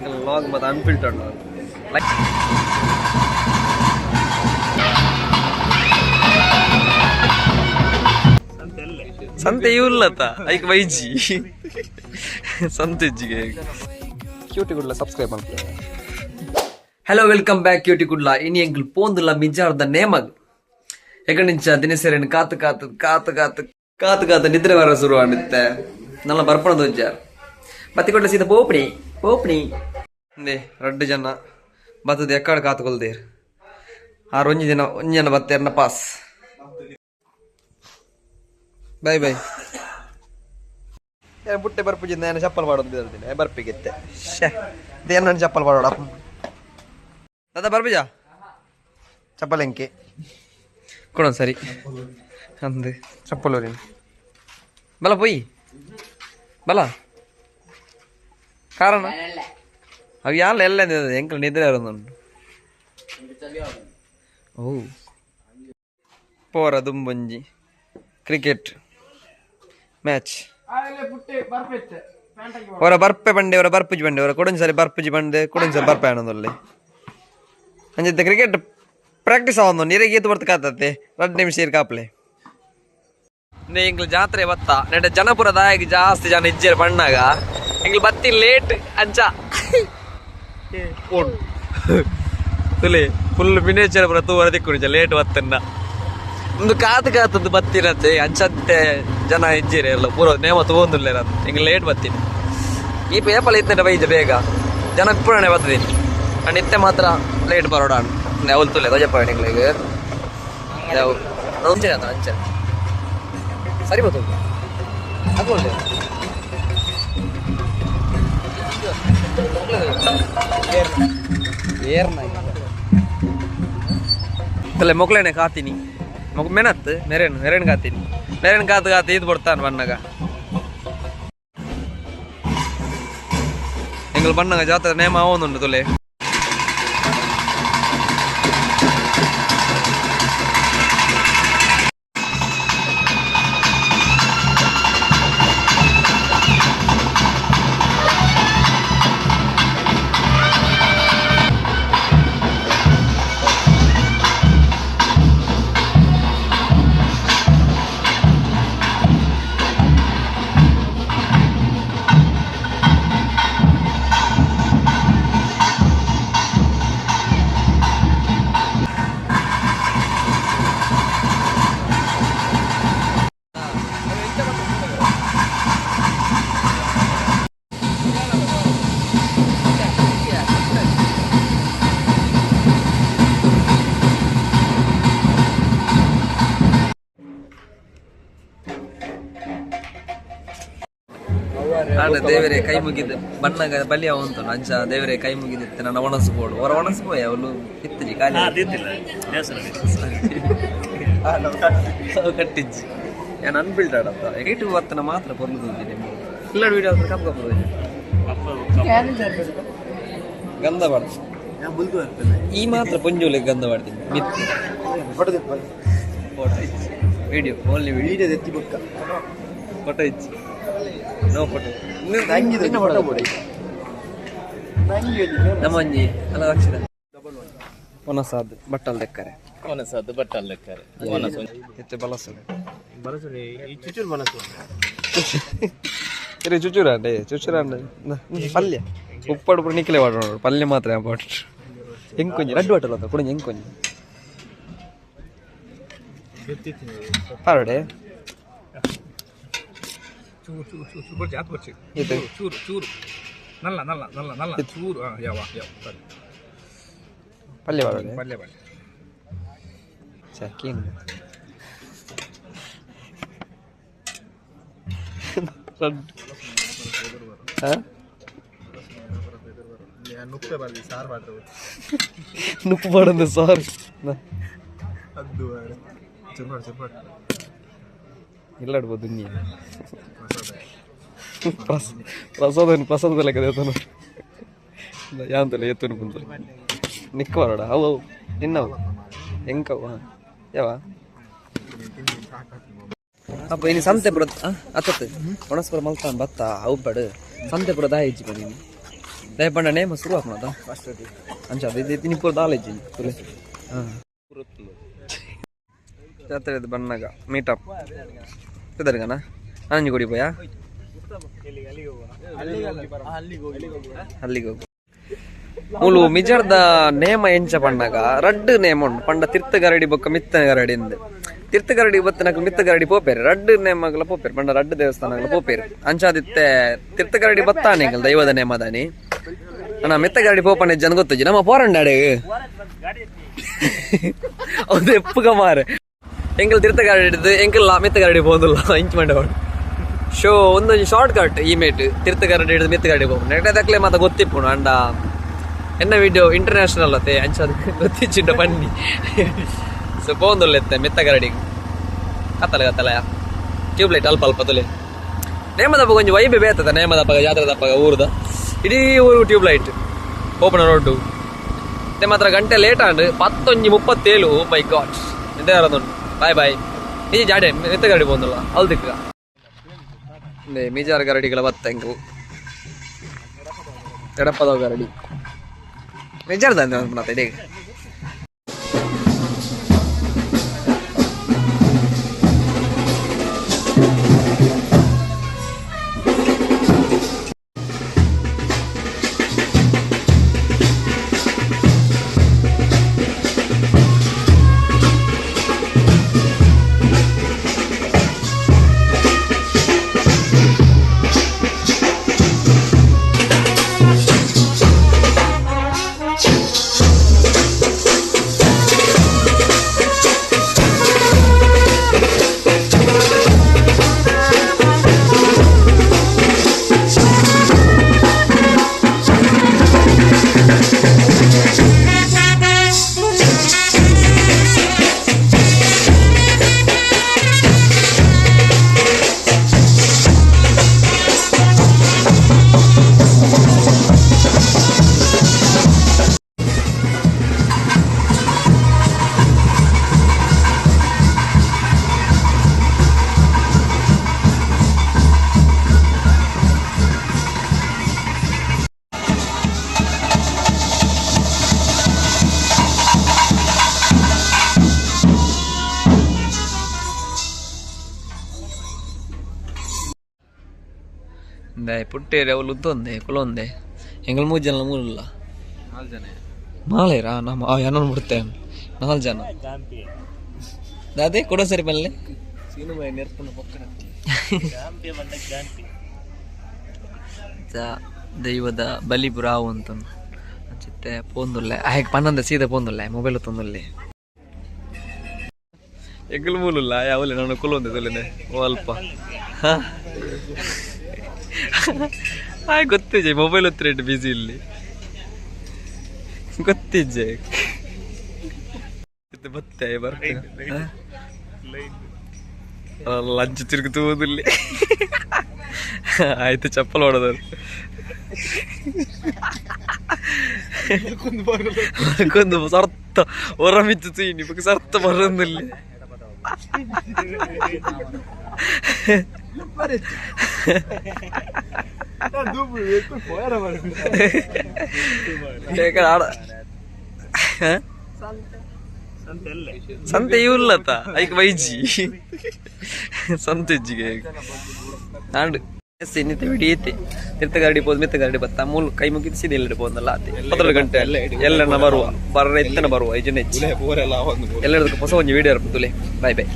Vlog ಮತ್ತು unfiltered vlog. ಸಂತೆ ಇಲ್ಲತ್ತ ಐಕ್ ವೈಜಿ ಸಂತೆಜ್ಜಿಗೆ ಕ್ಯೂಟಿ ಗುಡ್ಲ ಸಬ್ಸ್ಕ್ರೈಬ್ ಮಾಡ್ತಾರೆ. Hello, welcome back cutie Kudla. ಇನಿ ಎಂಕುಲು ಪೋಂದುಲ್ಲ ಮಿಜಾರ್ದ ನೇಮಗ್. ಎಕಣಿಂಚ ದಿನಸೇರನ್ ಕಾತು ಕಾತು ಕಾತು ಕಾತು ಕಾತು ಕಾತು ನಿದ್ರೆ ಬರ ಶುರು ಆಂಡಿತ್ತೆ. ನಲ್ಲ ಬರ್ಪಣ ದೊಜ್ಜಾರ್ ಬತ್ತಿ ಕೊಟ್ಟ ಸೀದಾ ಪೋಪಣಿ ಪೋಪಣಿ. ಇಂದೆ ರಡ್ಡು ಜನ ಬತ್ತದ ಎಕ್ಕಾಡ್ ಕಾತು ಕೊಲ್ದೇರ್. ಆರು ಒಂಜಿ ದಿನ ಒಂಜಿ ಜನ ಬತ್ತೇರ್ನ ಪಾಸ್. Bye bye. ಬುಟ್ಟೆ ಬರ್ಪುಜಿಂದ ನಾನು ಚಪ್ಪಲ್ ಮಾಡೋದು ಬಿದ್ದಿದ್ದೀನಿ ಬರ್ಪಿಗಿತ್ತೆ. ಶೇ, ನನ್ನ ಚಪ್ಪಲ್ ಮಾಡೋಡ ದಾದಾ. ಬರ್ಪಿಜ ಚಪ್ಪಲ್ ಎಂಕೆ ಕೊಡೋಣ. ಸರಿ ಅಂದು ಚಪ್ಪಲ್ ಊರಿನ ಬಲ ಪೊಯ್ ಬಲ ಕಾರಣ ಅವು ಯಾಲ್ಲ ಎಲ್ಲ ಎಂಕಲ್ ನಿದ್ರೆ ಇರೋದುಂಟು. ಓ ಪೋರ ದುಂಬೊಂಜಿ ಕ್ರಿಕೆಟ್ ಮ್ಯಾಚ್. ಅವರ ಬರ್ಪೆ ಬಂಡೆ, ಅವರ ಬರ್ಪುಜಿ ಬಂಡೆ, ಅವರ ಕೊಡೊಂಜಿ ಸರಿ ಬರ್ಪುಜಿ ಬಂಡೆ, ಕೊಡೊಂಜಿ ಸರಿ ಬರ್ಪೆ ಆನೊಂದೊಲ್ಲೆ. ಅಂಚಿತ್ತ ಕ್ರಿಕೆಟ್ ಪ್ರಾಕ್ಟೀಸ್ ಆವೊಂದು ನೀರಿಗೆ ಏತು ಬರ್ತ ಕಾತತ್ತೆ. 2 ನಿಮಿಷ ಇರ್ ಕಾಪ್ಲೆ. ಎಂಕ್ಲ ಜಾತ್ರೆ ಬತ್ತ ನೆಟ ಜನಪುರ ದಾಯಗ್ ಜಾಸ್ತಿ ಜನ ಇಜ್ಜೆರ್ ಬಣ್ಣಾಗ. ಎಂಕ್ಲ ಬತ್ತಿ ಲೇಟ್ ಅಂಚ ಓಡ್ ತುಲೆ ಫುಲ್ ಮಿನೇಚರ್ ಪುರ ತೂವರ ದಿಕ್ಕುನಿಜ. ಲೇಟ್ ಬತ್ತನ್ನ ಒಂದು ಕಾತು ಕಾತದ್ದು ಬತ್ತಿನತ್ತೆ. ಅಂಚಂತೆ ಜನ ಇಜ್ಜೆರ್ ಎಲ್ಲ ಪೂರ ನೇಮ ತೂವೊಂದುಲ್ಲೆರ್. ಎಂಕ್ ಲೇಟ್ ಬತ್ತೀನಿ. ಈ ಪೇಪಲ್ ಇತ್ತಂಡ ಬೈಜ ಬೇಗ ಜನ ಪೂರನೆ ಬತ್ತದೀನಿ. ಅಂಡ್ ಇತ್ತೆ ಮಾತ್ರ ಲೇಟ್ ಬರೋಡ. ಅವಳು ತುಲೆ ತೋಜಪ್ಪ ನಿಕ್ಲೆಗ್ ಅಂಚನೆ ಅಂಚನೆ ಸರಿ ಬರ್ತದೆ. ಹಾಕೊಳ್ಳಿ. ಏರ್ನ ತಲೆ ಮೊಕ್ಲೇನೆ ಕಾತೀನಿ ಮೊಕ್ ಮೆನತ್ ಮೆರೇನ್ ಮೆರೇನ್ ಕಾತೀನಿ ಮೆರೇನ್ ಕಾತು ಕಾತು ಇದು ಬರ್ತಾನೆ ಬಣ್ಣಗ. ಎಂಗಲ್ ಬಣ್ಣಗ ಜಾತ್ರೆ ನೇಮ ಆವೊಂದುಂಡು ತುಲೆ. ಆಂಡ ದೇವರೇ ಕೈ ಮುಗಿದ ಬಣ್ಣಗ ಬಲಿಯ ಉಂಟು. ಅಂಚ ದೇವರೇ ಕೈ ಮುಗಿದಿತ್ತು. ನನ್ನ ಒಣಸು ಬೋಡು ಹೊರ ಒಣಸು ಪೋಯ ಅವಳು ಇತ್ತಜಿ ಖಾಲಿ ಅವು ಕಟ್ಟಿಜ್ಜಿ. ನಾನು ಅನ್ಬಿಲ್ಡ್ ಆಡತ್ತ ಏಟು ಬತ್ತನ ಮಾತ್ರ ಪೊರ್ಲು ತೂಜಿನಿ. ಇಲ್ಲ ವಿಡಿಯೋ ಕಪ್ ಕಪ್ ತೂಜಿ ಗಂಧ ಬಾಡ. ಈ ಮಾತ್ರ ಪೊಂಜೋಲೆ ಗಂಧ ಮಾಡ್ತೀನಿ ಮಿತ್ತು. ಫೋಟೋ ಇಚ್ಚಿ, ವಿಡಿಯೋ ಓನ್ಲಿ ವಿಡಿಯೋ. ಎತ್ತಿ ಬೊಕ್ಕ. ಫೋಟೋ ಇಚ್ಚಿ, ನೋ ಫೋಟೋ. ಫೋಟೋ ಬೋಡಿ. ನಮ್ಮ ಒಂಜಿ ಅಲ್ಲ ರಕ್ಷಿತ ಒನಸಾದ್ ಬಟ್ಟಲ್ ದೆಕ್ಕರೆ. ಒನಸಾದ್ ಬಟ್ಟಲ್ ಲೆಕ್ಕರೆ ಒನಸ್. ಇತ್ತೆ ಬಲಸಲೆ. ಬಲಸುನಿ ಈ ಚುಚುರು ಬಲಸು. ಇರೆ ಚುಚುರಾಂಡೆ ಚುಚುರಾಂಡೆ ಪಲ್ಯ ಉಪ್ಪಡು ಪೂರ ನಿಕ್ಲೆ ವಾಡ ನೋಡು. ಪಲ್ಯ ಮಾತ್ರ ಪಾಟ್ ಎಂಕೊಂಜಿ ರಡ್ಡು ಬಟ್ಟಲ್ ಅಂತ ಕೊಡಂಜಿ ಎಂಕೊಂಜಿ ಪಾರಡೆ. ಚೂರು ಚೂರು ಚೂರು ಚೂರು ಬರ್ಚಿ ಆತು ಬರ್ಚಿ. ಇದು ಚೂರು ಚೂರು ನಲ್ಲ ನಲ್ಲ ನಲ್ಲ ನಲ್ಲ ಚೂರು. ಹಾಂ, ಯಾವ ಯಾವ ಸರಿ. ಪಲ್ಯ ಪಾರಡೆ. ಪಲ್ಯ ಪಲ್ಯ. ಚಕೀನ್ ರಡ್ಡು ಹಾ. ನುಪ್ಪೆ ಬರ್ಲಿ ಸಾರು ಮಾಡ್ರೆ. ನುಪ್ಪು ಪಾಡಂದು ಸಾರು. ಅದು ಚೂರು ಮಾಡಿ ಚೂರು ಮಾಡಿ. ಇಲ್ಲ ನೀ ಪ್ರಸಾದ ಪ್ರಸಾದ ಲೆಕ್ಕ ದೇವತನು ಯಾಂತಲ್ಲ ಎತ್ತುನು ಕುಂತ ನಿಕ್ಕ ಬರೋಡ. ಅವು ಅವು ನಿನ್ನವು ಎಂಕವು. ಹಾಂ, ಯಾವ ಅಪ್ಪ ಇನ್ನು ಸಂತೆ ಪುರ ಅತ್ತತ್ತು ಒಣಸ್ಪುರ ಮಲ್ತಾನ್ ಬತ್ತ. ಅವು ಬಡು ಸಂತೆ ಪುರ ದಾಯ ಇಜ್ಜಿ ನೀನು ದಯಪಂಡ ನೇಮ ಶುರು ಆಪುನದ ಅಂಚ ಅದು ತಿನಿಪುರ ದಾಲೇಜಿ ತುಲೆ. ಹಾಂ, ಜಾತ್ರೆದ ಬಣ್ಣಗ ಮೀಟಪ್ ಪೆದರ್ಗನ ಆಂಜಿ ಕೊಡಿ ಪೋಯಾ ಅಲ್ಲಿಗೆ ಹೋಗು. ಮೂಲು ಮಿಜಾರ್ದ ನೇಮ ಎಂಚ ಪಣ್ಣಗ ರಡ್ಡ್ ನೇಮ ಉಂಡು. ಪಂಡ ತಿರ್ತ ಗರಡಿ ಬೊಕ್ಕ ಮಿತ್ತ ಗರಡಿ ಇಂದ್. ತಿರ್ತ ಗರಡಿ ಬತ್ತನಕಲ್ ಮಿತ್ತ ಗರಡಿ ಪೋಪೇರು, ರಡ್ಡ್ ನೇಮಗಲ ಪೋಪೇರು. ಪಂಡ ರಡ್ಡ್ ದೇವಸ್ಥಾನಗಳ ಪೋಪೇರು. ಅಂಚಾದಿತ್ತೆ ತಿರ್ತ ಗರಡಿ ಬತ್ತಾನೆ ದೈವದ ನೇಮದಾನಿ. ಅಣ್ಣ, ಮಿತ್ತ ಗರಡಿ ಪೋಪನೆ ಜನ ಗೊತ್ತುಜಿ. ನಮ್ಮ ಪೋರಂಡಾಡೆ ಅದು ಎಪ್ಪುಗ ಮಾರೆ. ಎಂಕಲ್ ತಿರ್ತ ಗರಡಿ ಹಿಡಿದು ಎಂಕಲ್ ಮಿತ್ತ ಗರಡಿ ಪೋಂದಿಲ್ಲ ಇಂಚ್ ಮಂಡ ಶೋ. ಒಂದೊಂದು ಶಾರ್ಟ್ ಕಟ್ ಈ ಮೇಟ್ ತಿರ್ತ ಗರಡಿ ಹಿಡಿದು ಮಿತ್ತ ಗರಡಿ ಹೋಗ್ಬೋದು. ನೆಟ್ಟೆ ತಕ್ಲೆ ಮಾತ ಗೊತ್ತಿಪ್ಪುನು. ಅಂಡ ಎನ್ನ ವಿಡಿಯೋ ಇಂಟರ್ನ್ಯಾಷನಲ್ ಅತ್ತೆ, ಅಂಚ ಗೊತ್ತಿಚ್ಚಿಂಡ ಬನ್ನಿ. ಸೊ ಪೋಂದುಲ್ಲೆತ್ತೆ ಮಿತ್ತ ಗರಡಿ. ಕತ್ತಲ ಕತ್ತಲ ಟ್ಯೂಬ್ಲೈಟ್ ಅಲ್ಪ ಅಲ್ಪ ತುಲೆ. ನೇಮದಪ್ಪ ಕೊಂಚ ವೈಬೆ ಬೇತದ. ನೇಮದಪ್ಪ ಜಾತ್ರೆದಪ್ಪ ಊರ್ದ ಇಡೀ ಊರು ಟ್ಯೂಬ್ಲೈಟ್, ಓಪನ್ ರೋಡ್ಡು. ಮತ್ತೆ ಮಾತ್ರ ಗಂಟೆ ಲೇಟ್ ಆಂಡ್, 10:37. ಮೈ ಗಾಡ್, ಎಂತ ಉಂಟು. Bye bye. ಈ ಜಾಡೆ ಮಿತ್ತ ಗರಡಿ ಪೋಂದುಲ್ಲ ಅಲ್ ದಿಕ್ಕ ಮಿಜಾರ್ ಗರಡಿಗಳ ಬತ್ತ. ಎಂಕು ಎಡಪ್ಪದ ಗರಡಿ ಮಿಜಾರ್ದ ಇಡೀ. ಪುಟ್ಟೇರಿ ಅವಳು ಉದ್ದೊಂದೆ ಕುಲೊಂದೆ. ಎಂಗಳು ಮೂರು ಜನ ಮೂರಲ್ಲ ನಾಳೆರಾ ನಮ್ಮ ಏನೋ ಬಿಡ್ತೆ ನಾಲ್ಕು ಜನ. ಅದೇ ಕೊಡೋ ಸರಿ ಬಲ್ಲೆ. ದೈವದ ಬಲಿಪುರ ಅಂತ ಅಂಚಿತ್ತೆ ಪೋಂದುಲ್ಲೆ. ಆಯ್ಕೆ ಪನ್ನೊಂದೆ ಸೀದಾ ಪೋಂದುಲ್ಲೆ, ಮೊಬೈಲ್ ತೊಂದುಲ್ಲೆ. ಎಂಕಲ್ ಮೂಲುಲ್ಲ ಯಾವಲ್ಲ ನಾನು ಕುಲೊಂದೆ ತುಲೆನೆ. ಓ ಅಲ್ಪ ಆಯ್ ಗೊತ್ತಿಜೆ, ಮೊಬೈಲ್ ಹತ್ರ ಇಟ್ಟು ಬಿಸಿ ಇಲ್ಲಿ ಗೊತ್ತಿಜ್ಜೆ. ಬತ್ತೆ ಬರ್ತೇನೆ ಲಂಚ್ ತಿರುಗುತ್ತುವುದಿಲ್ಲ. ಆಯ್ತು, ಚಪ್ಪಲ್ ಹೊಡೆದರು ಕೊಂದು ಸರ್ತ ಹೊರಮಿತ್ತು ತೀನಿ ಸರ್ತ ಬರೋದಿಲ್ಲ. ಸಂತೆ ಇಲ್ಲತ್ತ ಐಕ್ ಬೈಜಿ ಸಂತೆಜ್ಜಿಗೆ ಆಂಡ್ ಇನ್ನಿತ್ತೆ ಬಿಡಿಯತ್ತೆ. ತಿರ್ತ ಗಾಡಿ ಪೋದು ಮಿತ್ತ ಗಾಡಿ ಬತ್ತ ಮೂಲು ಕೈ ಮುಗಿದು ಸೀದಾ ಎಲ್ಲ ಪೋಂದಲ್ಲ ಆತೆ. 12 ಗಂಟೆ ಎಲ್ಲಣ್ಣ ಬರುವ ಬರ್ರ ಎತ್ತನ ಬರುವ ಐಜನ ಹೆಚ್ಚು. ಎಲ್ಲದಕ್ಕೂ ಹೊಸ ಒಂದು ವಿಡಿಯೋ ಇರ್ಬೋದು. Bye boy.